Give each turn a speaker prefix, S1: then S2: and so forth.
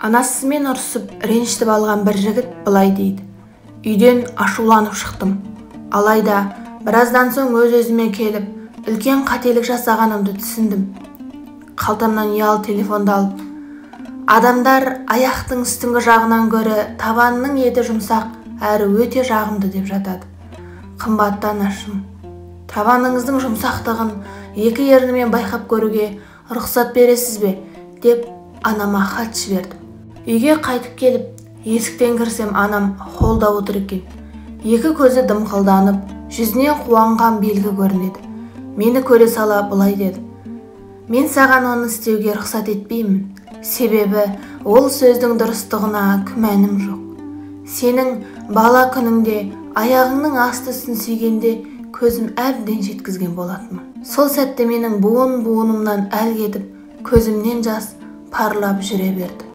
S1: Анасымен ұрысып, ренжітіп алған бір жігіт былай дейді: үйден ашуланып шықтым. Алайда біраздан соң өз-өзіме келіп, үлкен қателік жасағанымды түсіндім. Қалтамнан ұялы телефонды алып, адамдар аяқтың үстіңгі жағынан гөрі табанының еті жұмсақ әрі өте жағымды деп жатады. Қымбатты анашым, табаныңыздың жұмсақтығын екі ернімен байқап көруге рұқсат бересіз бе деп анама хат жібердім. Үйге қайтып келіп, есіктен кірсем, анам холда отыр екен. Екі көзі дымқылданып, жүзінен қуанған белгі көрінеді. Мені көре сала былай деді: мен саған оны істеуге рұқсат етпеймін. Себебі ол сөздің дұрыстығына күмәнім жоқ. Сенің бала күніңде аяғыңның асты үстін сүйгенде көзім әбден жеткізген болатынмын. Сол сәтте менің буын-буынымнан әл кетіп, көзімнен жас парлап жүре берді.